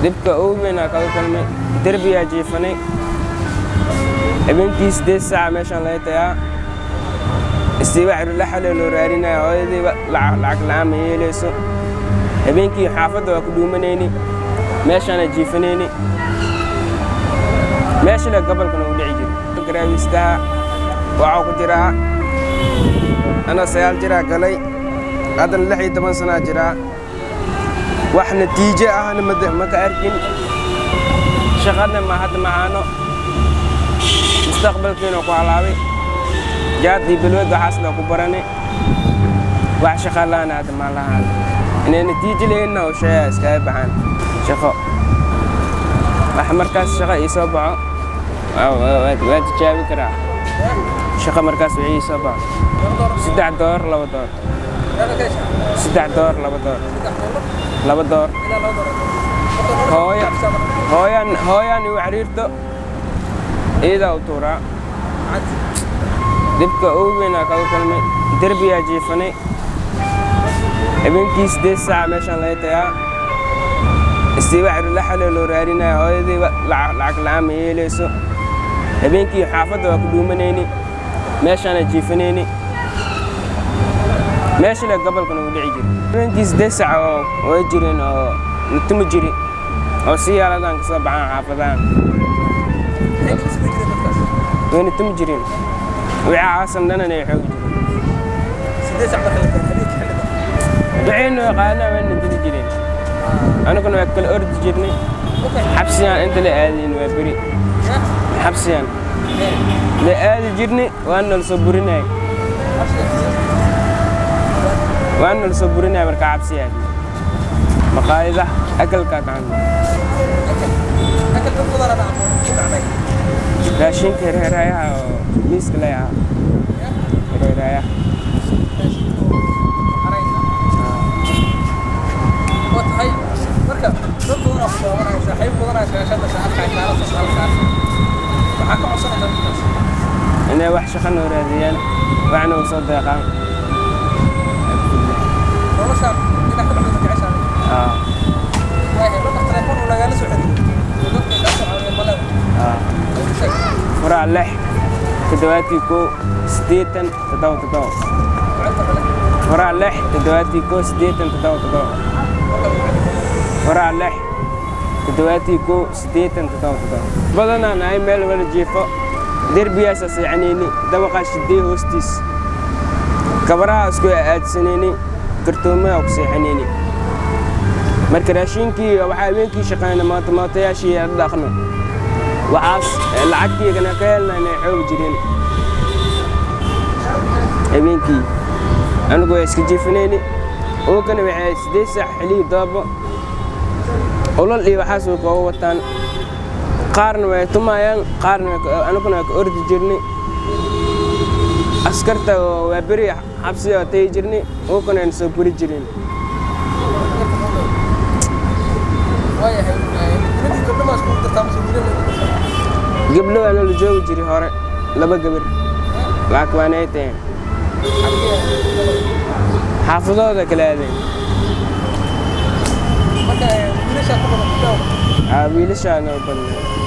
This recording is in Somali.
Dhibka ugu weyn aa kala kulmay, derbigaa jiifanay. Habeenkii 8 saaca meeshaan laga tagaa, istiiba la loo raarinaya. Hooyadiiba lacag la'aan ma yeelayso. Habeenkii xaafadda waa ku dhuumanayni, meeshaana jiifanayni, meeshale gobolkana uu dhici jiray. Garaawistaha waxaa ku jiraa ana 9 jiraa galay, haddana 16 sanaa jiraa. Wax natiijo ahna ma ka arkin. Shaqadna ma hadda mahaano. Mustaqbalkiina ku halaabay. Jaad iyo balwad waxaasna ku baranay. Wax shaqa la'aan hadda ma lahaan. Inay natiijo leeyihinna oo sheegaa iskaga baxaan shaqo. Wax markaas shaqo ii soo baxo waa tijaabi karaa. Shaqo markaas wixii ii soo baxo, $3, $2, $3, $2, $2. Hooyo, hooyaan, hooyaan igu xiriirto, iidaa u tuuraa. Dhibka ugu weyn aa kala kulmay, derbigaa jiifanay. Habeenkii 8 saaca meeshaan laga tagaa, istiiba la loo raarinaya. Hooyadiiba lacag la'aan ma yeelayso. Habeenkii xaafadda waa ku dhuumanayni, meeshaana jiifanayni, meeshale gobolkana uu dhici jiray. Habeenkii 8 saac oo way jireen oo natumi jiri oo si yaaladaan kasoo baxaan xaafadahan, wayna tumi jireen. Wixii aasan dhanan ay xoogi jireen, wixii qaadna wayna dili jireen, anuguna waa kala ordi jirnay. Xabsiyaan inta la aadayn waa beri, xabsiyaan la aadi jirnay, waana la soo burinay, waana la soo burinay. Markaa xabsi aadnay, maqaayadaha akalkaa gacanta, raashinka reeraayaha oo miiska leeyaha reeraayaha. Waa tahay. Marka dad badanaa ku daawanaya, saaxiib badanaa shaashada arkaya, kaala soo halkaas, waxaa ka codsanaysaa dadkaas inay wax shaqo noo raadiyaan, waxna u soo deeqaan. Noloshaan inaad ka baxdo ma jeceshahay? Aa. Waayahay, lambar telefoon uu lagaala soo xiriiro oo dadka kaa soo caawiya maleda? Aa. Sheeg. 0 6 71 80 7 7. 0 6 71 80 7 7. 0 6 71 80 7 7. Badanaa nahay meel wada jiifo, derbigaasa seexanayni, dabaqaa shidee hoostiis, kabaraha isku aadsanayni, kartoomaha ku seexanayni. Marka raashinkii waxaa habeenkii shaqeyna, mootoyaashii dhaqno, waxaas lacagtiigana ka helna inay xoogi jireen. Habeenkii anigu waa iska jiifanayni, ookana waxay 8 saac xilihii doobo ulal iyo waxaas way kooga wataan. Qaarna way tumayaan, qaarna aniguna waa ka ordi jirnay. Askarta oo waa beri xabsiga waa tegi jirnay, ookana ayna soo buri jireen. Waayahay, nimankii gabdho maa iskugu dartaa mise wiilal ay ugu dartaa? Gabdho waa nala joogi jiray hore, laba gabar, laakiin waa nay tageen, xaafadooda kala aadeen. Marka wiilashaa ku badan gabdhaha? Aa, wiilashaa noo badnaa.